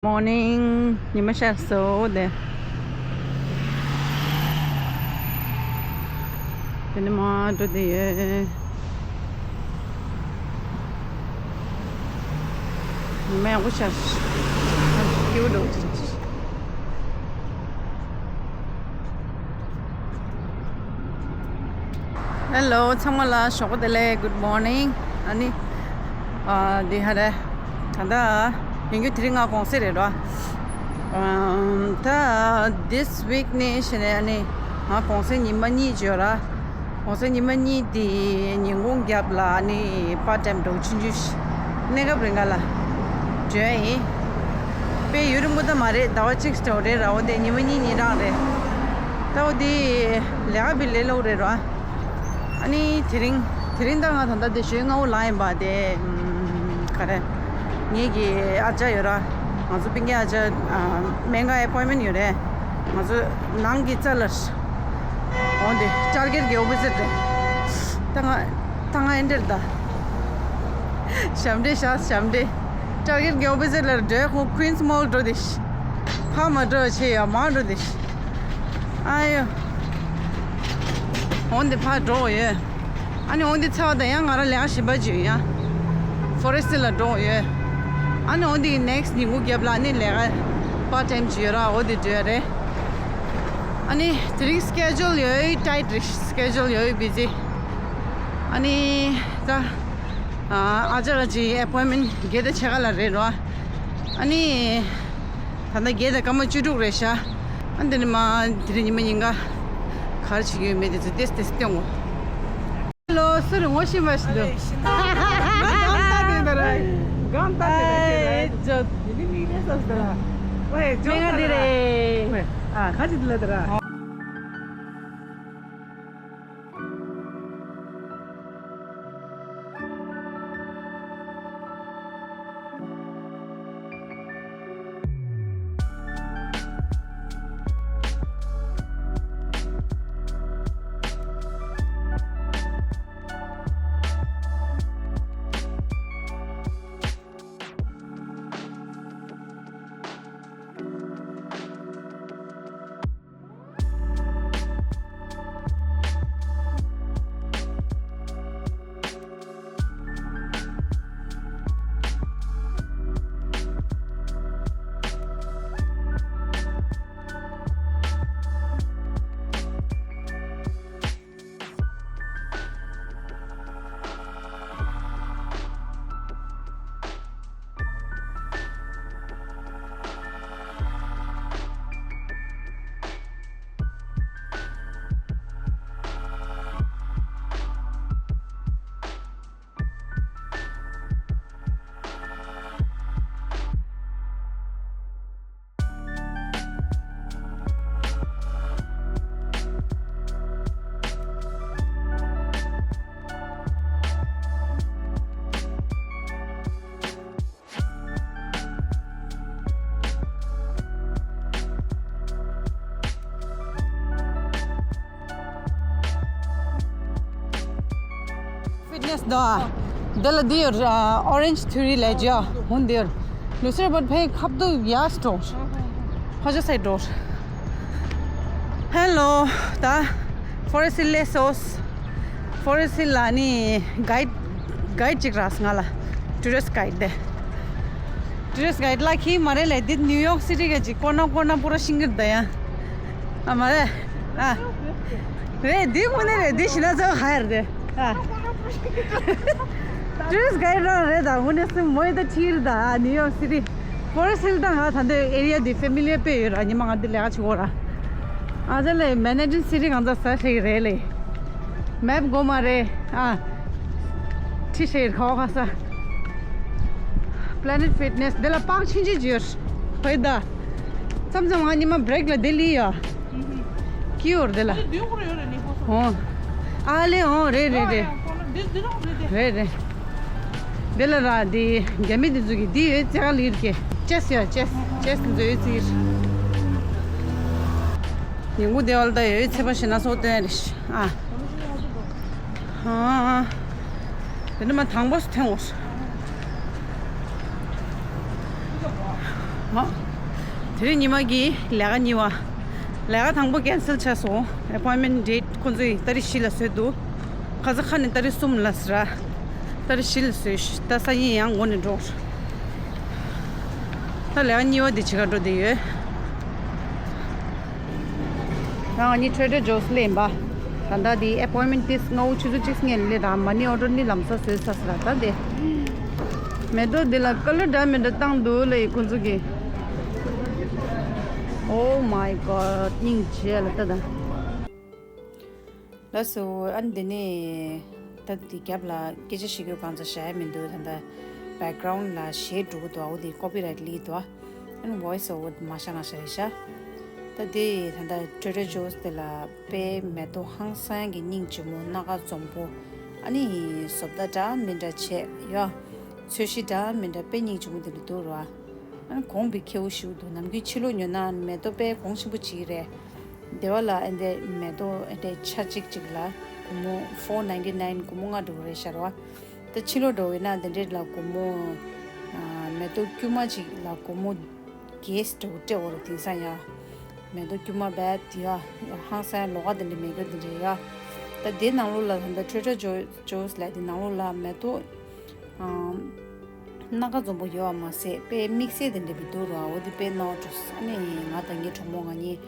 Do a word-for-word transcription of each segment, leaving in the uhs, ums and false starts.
Morning. ཉི་མ་ཤར་སོང་དེ། དེ་ནས་མར་འགྲོ་དེ་ཡོད། ཉི་མ་ཡག་པོ་ཤར། སྐྱིད་པོ་འདུག Hello, ཚང་མ་ལ་ཞོགས་པ་བདེ་ལེགས། Good morning. ཨ་ནི། ཨ། འདི་ཧ་རེ། ད་ལྟ་ཡིན་རྒྱུ་དེ་རིང་ང་གུང་སེང་རེད་རོ། ཨམ། ད་this week ནས་བྱས་ནས་ཨ་ནི་ང་གུང་སེང་ཉི་མ་གཉིས་ཅིག་ཡོད་ར། གུང་སེང་ཉི་མ་གཉིས་དེ་ཉིན་གུང་རྒྱབ་ལ་ཨ་ནི་part time འདྲ་བོ་ཆུང་ཆུང་ཞིག་གནས་སྐབས་རིང་ག་ལ་འཇོན་ཡིན། དཔེ་ཡུན་རིང་པོ་ད་མ་རེད། ཟླ་བ་གཅིག་འདྲ་བོ་རེད་ར། འོ་དེ་ཉི་མ་གཉིས་གཉིས་རང་རེད། ད་འོ་དེ་ལས་ཀ་བི་ལས་སླ་པོ་རེད་ར། ཨ་ནི་དེ་རིང་དེ་རིང་ད་ང་ད་ལྟ་དེ་ཞོགས་སྔ་པོ་ལངས་ཡིན་པ་དེ། ཨམ། ག་རེ། ངེད་ཀྱི་ཨ་ཅག་ཡོད་ར། ང་ཚོ་སྤུན་ཀྱག་ཨ་ཅག་ཨ། སྨན་ཁང་appointment ཡོད་རེད། ང་ཚོ་ནང་གི་རྩ་ལ། འོ་དེ་ཅར་གེར་གྱི་opposite རེད། ད་ང་ད་ང་ཨེ་འདྲེར་ད། ཞབས་འདྲེ་ཤག་ཞབས་འདྲེ། ཅར་གེར་གྱི་opposite ལ་འགྲོ། ཁོ་Queens Mall འགྲོ་དེ་ཤི། ཕ་མ་འགྲོ་བྱེད་ཡ་མ་འགྲོ་དེ་ཤི། ཨ་ཡོ། འོན་ཏེ་ཕར་འགྲོ་ཡོད། ཨ་ནི་འོན་ཏེ་ཚར་བ་དང་ཡང་ང་རང་ལས་ཀ་གཞན་པ་ཅིག་ཡོད་ཡ། Forest Hill ལ་འགྲོ་ཡོད། ཨ་ནི་འོན་ཏེ་next ཉིན་གུང་རྒྱབ་ལ་ཨ་ནི་ལས་ཀ་part time ཅིག་ཡོད་ར། འོ་དེ་འགྲོ་ཡ་རེད། ཨ་ནི་དེ་རིང་schedule ཡོད་tight རེད། Schedule ཡོད་busy། ཨ་ནི་ད་ཨ་ཅག་ཅིག་appointment བརྒྱད་དང་ཕྱེད་ཀ་ལ་རེད་རོ། ཨ་ནི་ད་ལྟ་བརྒྱད་དང་སྐར་མ་བཅུ་དྲུག་རེད་ཤག་ཨ་འདི་ནི་མ་དེ་རིང་ཉི་མ་ཉིན་ག་ག་རེ་བྱེད་ཀྱི་ཡོད་མེད་དེ་ཚོ་ཏེས་ཏེས་སྟོན་གོ། Hello, sir, ངོ་ཤེས་མ་ཤེས་འདུག་གང་ལྟ་དེ་འདྲ་རེད། གང་ལྟ་དེ་འདྲ་ཁྱེད་རེད། ཨེ་ཅོ། ཡིན་ནི་མིག་ནས་སོ་སོ་ར། ཝེ་ཅོ། མེ་ང་དེ་རེད། ཝེ། ཨ། ཁ་ཅིག་དེ་ལ་དེ་ར། Fitness དང་། དེ་ལ་འདི་ཡོད། ཨ། orange tree ལས་ཅི་ཧུན་འདིར། ལུས་སེར་བོད་ཕན་ཁབ་ཏུ་ཡ་སྟོར། ཧ་ཅང་སེ་འགྲོ། Hello། ད་Forest Hill ལས་སོས། Forest Hill ལ་ནི་guide guide ཅིག་རག་སོང་ང་ལ། Tourist guide དེ། Tourist guide ལ་ཁྱི་མ་རེད་ལས། འདི་New York City གི་ཅིག་ཀོ་ན་ཀོ་ན་པུ་ར་ཤིང་གི་རེད་ད་ཡ། ཨ་མ་རེད། ཨ། རེད། འདི་དངོས་གནས་རེད། འདི་ཤི་ན་ཚ་ཧ་ཡར་དེ། ཨ། Tourist guide རང་རེད་ད། དངོས་གནས་སེམས་མོ་ཡི་ད་ཁྲིར་ད། ཨ། New York City། Forest Hill ད་ང་ད་འདི་area འདི་familiar དཔེ་ཡོད་ར། ཉི་མ་ང་འདི་ལས་ཀ་བྱེད་གོ་ར། ཨ་ཙི་ལས། Manhattan City གང་ཚ་ས་ཞིག་རེད་ལས། Map དགོས་མ་རེད། ཨ། ཁྲི་ཤེར་ཁ་བ་ཁ་ས། Planet Fitness འདི་ལ་པག་ཆིན་ཆིན་ཅིག་ཡོད། ཧོད་ད། མཚམས་མཚམས་ང་ཉི་མ་break ལ་འདི་ལི་ཡ། ཀི་ཡོར་འདི་ལ། འོ། ཨ་ལེ་འོ། རེད་རེད་རེད། རེད་རེད། འདི་ལ་ར་འདི་རྒྱ་མི་འདི་ཚོ་གི་འདི་ཡོད་ཙེ་ག་ལིར་གེ། chess ཡ་chess chess འདི་ཚོ་ཡོད་ཙིར། ཉིན་གུང་དེ་བ་ལ་ད་ཡོད་ཚེ་པ་ཞེ་ན་སོ་སྟོན་རེ་ཤི། ཨ། ཨ། དེ་ནི་མ་དང་པོ་སུ་ཐོན་འོང་། མ། དེ་རིང་ཉི་མ་གི་ལས་ཀ་གཉིས་པ། ལས་ཀ་དང་པོ་cancel་ཆགས་སོང་། appointment date་ཁོང་ཚོས་ཏ་རིག་བཞི་ལ་བཟོས་འདུག་ཁ་ས་ཁ་ནས་ཏ་རིག་གསུམ་ལ་ཟེར། ཏ་རིག་བཞི་ལ་བཟོས་ཤག་ད་སང་ཉིན་ཡང་ངོ་ནས་འགྲོ། ད་ལས་ཀ་གཉིས་པ་དེ་བྱེད་ག་འགྲོ་བསྡད་ཡོད། ང་གཉིས་Trader Joe's་སླེབས་ཡིན་པ། ད་ལྟ་དེ་appointment་དེ་སྔ་པོ་ཆུ་ཚོད་གཅིག་སྔོན་ལ་སླེབས་ར། མ་ཎི་order་ནི་ལམ་སང་བཟོས་ཚར་ཟེར་ར། ད་དེ་མེ་ཏོག་འདི་ལ་color་འདྲ་མི་འདྲ་བཏང་འདུག་ལ་ཡི་ཁོང་ཚོ་གི། Oh my God། སྙིང་རྗེ་ལ་ལྟ་དང་། ལགས་སོ། ཨ་ནི་འདི་ནས་ད་འདི་རྒྱབ་ལ་སྐད་ཆ་བཤད་རྒྱུ་གང་ཙམ་བཞག་ཡ་མི་འདུག་ད་ལྟ་background་ལ་གཞས་འགྲོ་གི་འདུག་འོ་འདི་copyright་སླེབས་འདུག་ཨ་ནི་voice over་མ་བཞག་ན་བཞག་རེད་ཤག་ད་འདི་ད་ལྟ་Trader Joe's་དེ་ལ་དཔེ་མེ་ཏོག་ཧང་སང་གི་སྙིང་རྗེ་མོ། སྣ་ཁ་འཛོམས་པོ། ཨ་ནི་བཟོ་ལྟ་འདྲ་མི་འདྲ་བྱས་ཡོད། ཚོས་གཞི་འདྲ་མི་འདྲ་དཔེ་སྙིང་རྗེ་མོ་དེ་འདྲ་འདུག་ར། ཨ་ནི་གོང་དཔེ་ཁེ་པོ་ཞེ་པོ་འདུག་ནམ་རྒྱུན་ཕྱི་ལོགས་ཉོ་ན་མེ་ཏོག་དཔེ་གོང་ཆེན་པོ་ཅིག་རེད། སྡེ་བ་ལ་ཨེ་འདྲས་མེ་ཏོག་ཨེ་འདྲས་ཆ་གཅིག་གཅིག་ལ་སྒོར་མོ་four ninety nine སྒོར་མོ་ལྔ་འགྲོ་གི་རེད་ཤག་ར། ད་ཕྱི་ལོགས་འགྲོ་བས་ན་དེ་འདྲས་ལ་སྒོར་མོ། ཨ། མེ་ཏོག་དཀྱུས་མ་གཅིག་ལ་སྒོར་མོ་བརྒྱད་འགྲོ་གི་སྤྲད་འོ་ར། དེང་སང་ཡ་མེ་ཏོག་དཀྱུས་མ་རྦད་དེ་ཡ་ཧང་སང་ལོགས་ཀ་དེ་འདྲས་མེད་གི། དེ་འདྲས་ཡ། ད་དེ་ནང་ལོགས་ལ་ད་ལྟ་Trader Joe- Joe's་ལབ་དེ་ནང་ལོགས་ལ་མེ་ཏོག་ཨམ། སྣ་ཁ་འཛོམས་པོ་ཡོད་པ་མ་ཟད་དཔེ་དམིགས་བསལ་དེ་འདྲ་མི་འདུག་ར། འོ་དེ་དཔེ་སྣང་བ་འགྲོ། ཨ་ནི་ང་དང་ངའི་གྲོགས་མོ་ང་གཉིས་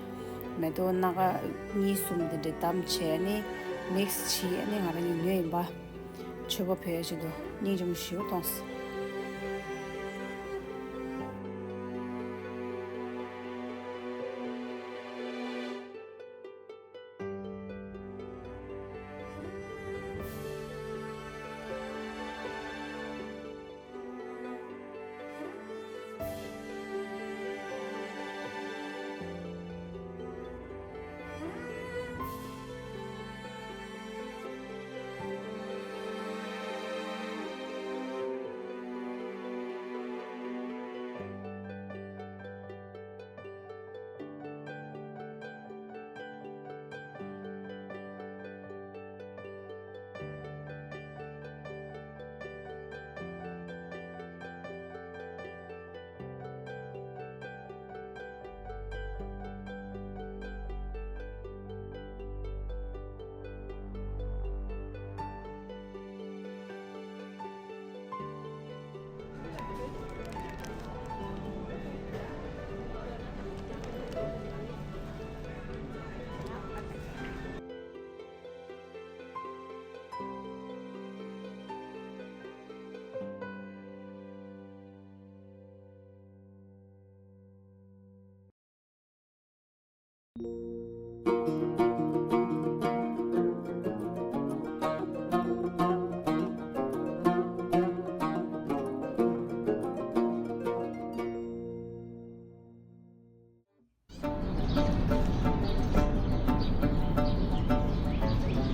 མེ་ཏོག་སྣ་ཁ་གཉིས་གསུམ་དེ་འདྲ་བདམས་བྱས། ཨ་ནི་mix་བྱས། ཨ་ནི་ང་རང་གཉིས་ཉོས་ཡིན་པ། མཆོད་པ་ཕུལ་ཡ་ཆེད་དུ་སྙིང་རྗེ་མོ་ཞེ་པོ་གཏོང་སོང་།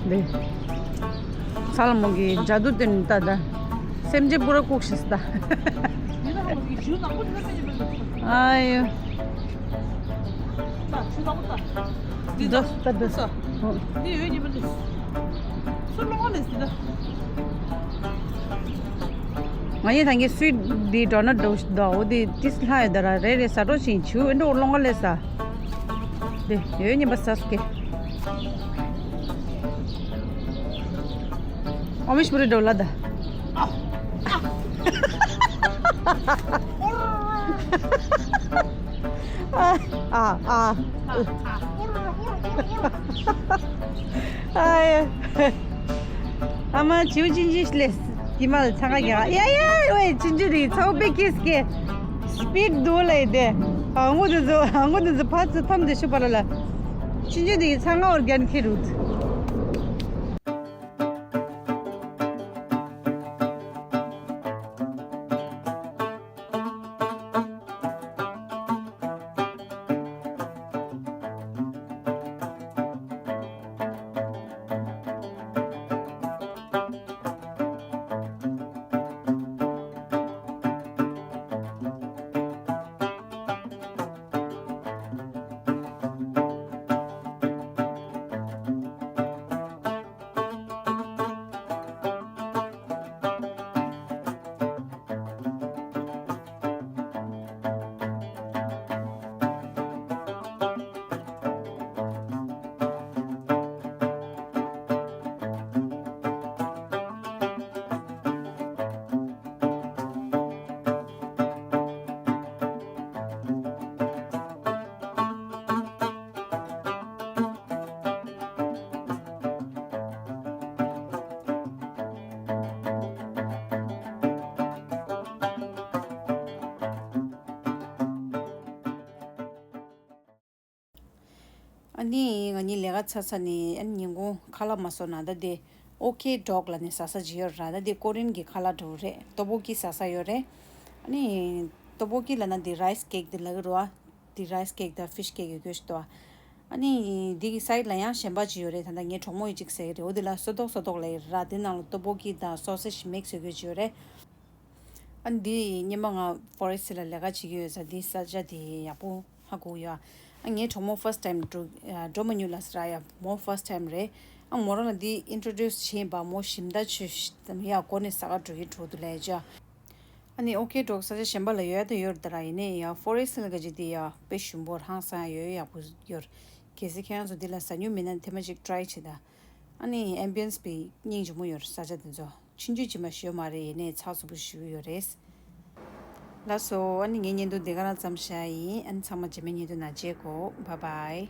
འདི། ས་ལ་མོ་གི་ཇ་དུ་དེ་ནི་ད་ད། སེམས་ཅན་པུ་ར་བཀུག་ཤིས་ད། ཨ་ཡོ། འདི་ད་ད་ད། འདི་ཡོད་ཉི་མ་འདི། སུ་ལོང་ལས་སི་ད། ང་ཡི་ཐང་གི་སུའི་ཌི་ཌོ་ནཊ་འདྲ་བོ་ཞིག་འདུག་འོ་དེ་ཏིས་ལྷ་ཡོད་ད་ར། རེ་རེ་ཟ་འགྲོ་ཞིང་ཆུ་ཨེ་འགྲོ་སློང་ག་ལས་ཟ། དེ་ཡོད་ཉིན་པ་ཟ་སྐེ། ཨོ་མི་ཤི་པུ་རི་འགྲོ་ལ་ད། ཨ་ཨ་ཨ། ཨ་ཡ། ཨ་མ་ཆིའུ་ཅིན་ཅིན་ལས། ཀི་མ་ལ་ཚ་ག་རྒྱག་ཡ་ཡ། ཝེ་ཅིན་ཅིན་དེ་ཚའོ་པེ་ཀིས་ཀེ། སི་པིཌ་འདུག་ལ་ཡི་དེ། ཨ་ངོ་དེ་ཚོ་ཨ་ངོ་དེ་ཚོ་ཕར་ཚུར་ཐམ་དེ་ཤུ་པ་ལ་ལ། ཅིན་ཅིན་དེ་ཚ་ང་འོར་རྒྱན་ཁེ་རུ། ཨ་ནི་ང་གཉིས་ལས་ཀ་ཚར་ཚར་ནས་ཨ་ནི་ཉིན་གུང་ཁ་ལག་མ་བཟོ་ན་ད་དེ་ཨོ་ཁེ་ཌོག་ལབ་ནས་ཟ་ས་ཅིག་ཡོད་ར། ད་དེ་ཀོ་རི་ཡན་གྱི་ཁ་ལག་འདྲ་བོ་རེད། ཏོ་པོ་ཀི་ཟ་ས་ཡོད་རེད། ཨ་ནི་ཏོ་པོ་ཀི་ལབ་ན་དེ་རའི་སི་ཀེག་དེ་ལབ་ཀྱི་རེད་བ། དེ་རའི་སི་ཀེག་དང་ཕི་ཤི་ཀེག་ཡོད་རྒྱུ་ཞིག་འདུག་ཨ་ནི་དེ་གི་སའིཌ་ལ་ཡང་གཞན་པ་ཅིག་ཡོད་རེད། ད་ལྟ་ངའི་གྲོགས་མོ་ཡིས་ཅིག་ཟས་ཀྱི་རེད། འོ་དེ་ལ་སོ་ཏོག་སོ་ཏོག་ལབ་ཀྱི་ར། དེ་ནང་ལ་ཏོ་པོ་ཀི་དང་སོ་སེ་ཇི་མིག་སི་ཡོད་རྒྱུ་ཅིག་ཡོད་རེད། ཨ་ནི་འདི་སྔོན་མ་ང་ཕོ་རེ་སི་ཊི་ལ་ལས་ཀ་བྱེད་ཀྱི་ཡོད་ས། འདི་ས་ཆ་དེ་ཡག་པོ་ཧ་གོ་ཡོད། ཨ་ངའི་གྲོགས་མོ་ཕར་སི་ཊི་ཊའིམ་འགྲོ་ཨ་འགྲོ་མ་མྱོང་ལབ་ས་ར། ཡ་མོ་ཕར་སི་ཊི་ཊའིམ་རེད། ཨ་མོ་རང་ལ་འདི་ཨིན་ཊྲོ་ཌིའུ་སི་བྱས་ཡིན་པ། མོ་ཞིམ་ད་ཆུ་ཡ་གོ་ནས་ཟ་ག་འགྲོ་གི་འགྲོ་འདུག་ལབ་ཅག་ཨ་ནི་ཨོ་ཁེ་ཌོག་ས་ཆ་གཞན་པ་ལ་ཡོད་ད་ཡོད་ད་ར། ཡིན་ནའི་ཡ་ཕོ་རེ་སི་ཊི་ལ་ག་ཅིག་དེ་ཡ་དཔེ་ཞིམ་པོ་ཧང་སང་ཡ་ཡོད། ཡག་པོ་ཡོད། གལ་སྲིད་ཁྱེད་རང་ཚོ་འདི་ལ་ཟ་མྱོང་མེད་ན་ཐེངས་མ་གཅིག་ཊི་རའི་བྱེད་ད། ཨ་ནི་ཨེམ་བི་ཡན་སི་དཔེ་སྙིང་རྗེ་མོ་ཡོད་རེད། ས་ཆ་དེ་ཚོ་ཆུང་ཆུང་ཅིག་མ་ཞིག་ཡོད་མ་རེད། ཡིན་ནའི་ཚགས་ཚུད་པོ་ཞིག་ཡོད་རེད། ལགས་སོ། ཨ་ནི་ངའི་བརྙན་ཐུང་འདི་ག་རང་ཙམ་བཞག་ཡིན། ཨ་ནི་ཚང་མ་རྗེས་མའི་བརྙན་ཐུང་ནང་མཇལ་གོ། བྷའི་བྷའི།